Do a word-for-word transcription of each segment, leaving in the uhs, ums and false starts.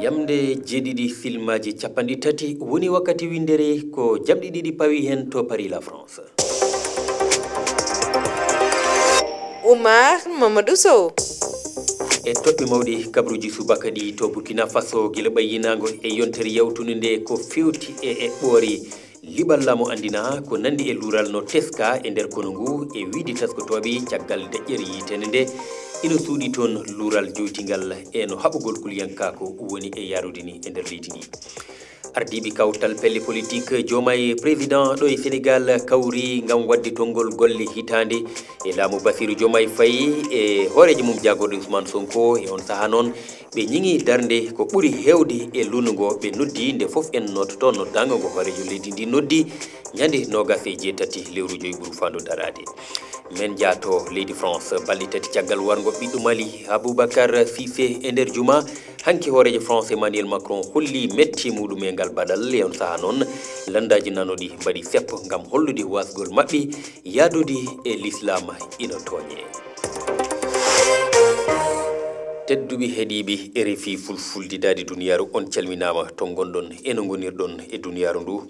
Jamɗe jeeɗiɗi silmaaji capanɗe tati woni wakkati winndere ko jamɗe ɗiɗi pawi heen to Paris, la France. Oumar Mamadou Sow. E toɓɓe mawɗi kabruuji subaka ɗi to Burkina Faso gila ɓayyinaango e yontere yawtunde nde ko fewti e eɓɓoore liɓal laamu anndina ko nanndi e luural no teska e nder konu ngu e wiyde taskotooɓe caggal deƴƴere yiyteende nde ina suuɗii toon luural joytingal e no haɓugol kuliyankaaku woni e yaarude ni e nder leydi ndi. Ardiiɓe kawtal pelle politik Diomaye président ɗo e Senegal kawri ngam waɗde tonngol golle hitaande e laamu Bassirou Diomaye Faye e hooreejo mum jaagorɗo Ousmane Sonko. E on sahaa noon ɓe ñiŋi darnde ko ɓuri heewde e lunndu ngo ɓe noddi nde fof en noddoto noddaango ngo hooreejo leydi ndi noddi ñande noogas e jeetati lewru joyi ɓuru faandu daraade. Men jaato leydi France balɗe tati caggal warngo ɓiɗɗo Mali Aboubacar Cissé e nder juma. Hanki hooreejo France Emmanuel Macron holli metti muɗum e ngal baɗal e on sahaa noon lanndaaji nanoɗi mbaɗi seppo ngam hollude wasgol maɓɓe yaadude e l'islam ina tooñe. Tedduɓe heɗiiɓe R F I fulfulde daade duniyaaru on calminaama to ngonɗon e no ngonirɗon e duniyaaru ndu.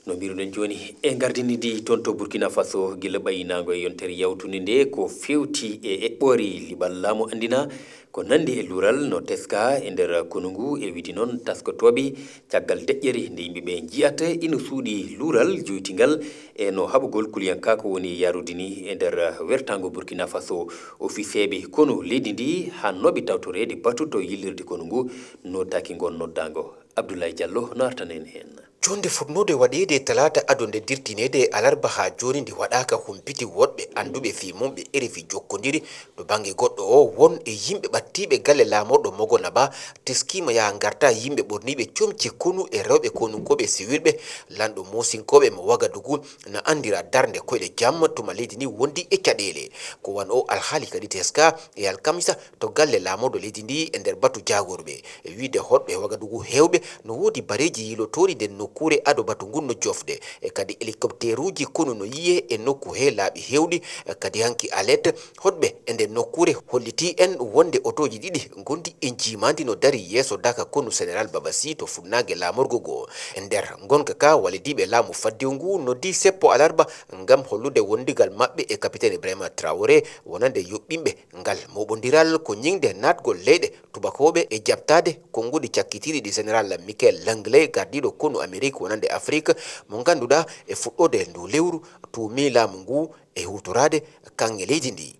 No mbiruɗen jooni e ngardini ndi toon to Burkina Faso gila ɓayyinaango e yontere yawtunde nde ko fewti e eɓɓoore liɓal laamu anndina ko nanndi e luural no teska e nder konu ngu e wiyde noon taskotooɓe caggal deƴƴere nde yimɓe ɓe njiyata ina suuɗii luural joytingal e no haɓugol kuliyankaaku woni yaarude ni e nder wertaango Burkina Faso. Ofiseeɓe konu leydi ndi hannooɓe tawtoreede batu to yillirde konu ngu nootaaki ngon noddaango. Abdoulaye Diallo no artana en heen. Joɗnde fotnode waɗeede e talaata ado nde dirtineede e alarba haa jooni nde waɗaaka humpiti woɗɓe annduɓe fii mum ɓe R F I jokkondiri to bannge goɗɗo o won e yimɓe ɓattiiɓe galle laamorɗo Mogona Ba teskiima yaha ngarta yimɓe ɓorniiɓe comci konu e rewɓe konunkooɓe siwirɓe lanɗo Moosinkooɓe mo Wagadugu na anndira darnde koyɗe jam tuma leydi ndi wondi e caɗeele. Ko wano o alhaali kadi teska e alkamisa to galle laamorɗo leydi ndi e nder batu jaagorɓe. E wiyde hoɗɓe Wagadugu heewɓe no woodi bareeji yiilotooɗi nden nokkuure ado batu ngun no jofde. E kadi helikopteeruuji konu no yiyee e nokku he laaɓi heewɗi. E kadi hanki alerte hoɗɓe e nden nokkuure hollitii en wonde otooji ɗiɗi gonɗi e njiimaandi no darii yeeso daaka konu Seneral Babasi to funnaange laamorgo goo. E nder ngonka ka walidiiɓe laamu faddewu ngu noddii seppo alarba ngam hollude wondigal maɓɓe e kapiten Ibrahima Traoré wonande yoɓɓinɓe ngal mooɓondiral ko ñiŋde naatgol leyɗe tubakooɓe e jaɓtaade konnguɗi cakkitiiɗi ɗi Seneral Michael Langley gardiiɗo konu Amerik wonande Afrik mo ngannduɗaa e fuɗɗoode ndu lewru tuumii laamu ngu e huutoraade kaŋŋe leydi ndi.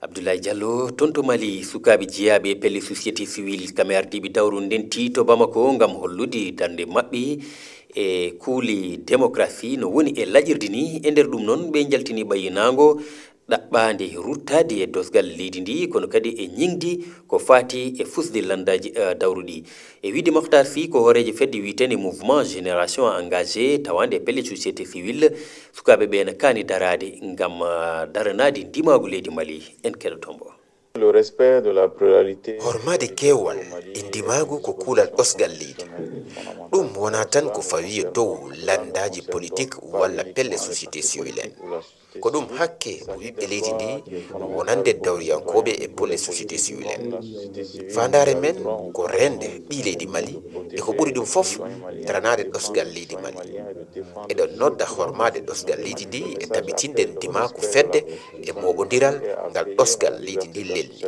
Abdoulaye Diallo, toon to Mali, sukaaɓe jeyaaɓe e pelle société civile kam e ardiiɓe dawro ndenti to Bamako ngam hollude darnde maɓɓe e kuule démocratie no woni e laƴirde ni. E nder ɗum noon ɓe njaltini ɓayyinaango ɗaɓɓaande ruttaade e dosgal leydi ndi kono kadi e ñiŋdi ko faati e fusde lanndaaji eh, dawruɗi. E wiyde Moktar Sy ko hooreejo fedde wiyeteende Mouvement Génération Engagée tawaande e pelle société civile, sukaaɓe ɓee na kaani daraade ngam ah, daranaade ndimaagu leydi Mali. En keɗoto mbo. Le respect de la pluralité. Hormaade keewal e ndimaagu ko kuulal ɗosgal leydi. Ɗum wonaa tan ko fawii e dow lanndaaji politik walla pelle société civile en. Ko ɗum hakke ko ɓiɓɓe leydi ndi wonande dawriyankooɓe e pelle société civile en. Faandaare men ko reende ɓii leydi Mali e ko ɓuri ɗum fof daranaade ɗosgal leydi Mali. Eɗen nodda hormaade ɗosgal leydi ndi e tabitinde ndimaagu fedde e mooɓondiral ngal ɗosgal leydi ndi lelni.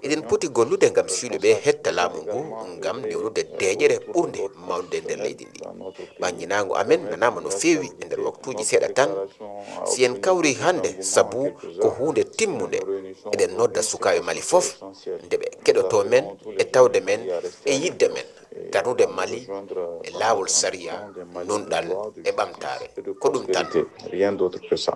Eɗen poti gollude ngam suyɓe ɓe hetta laamu ngu ngam newnude deeƴere ɓurnde mawnude e nder leydi ndi. Ɓannginaagu amen nanaama no feewi e nder waktuuji seeɗa tan. Si en kawrii hannde sabu ko huunde timmunde, eɗen nodda sukaaɓe Mali fof nde ɓe keɗotoo men e tawde men e yiɗde men darnude Mali e laawol sariya, nunɗal e ɓamtaare. Ko ɗum tan. Rien d'autre que ça.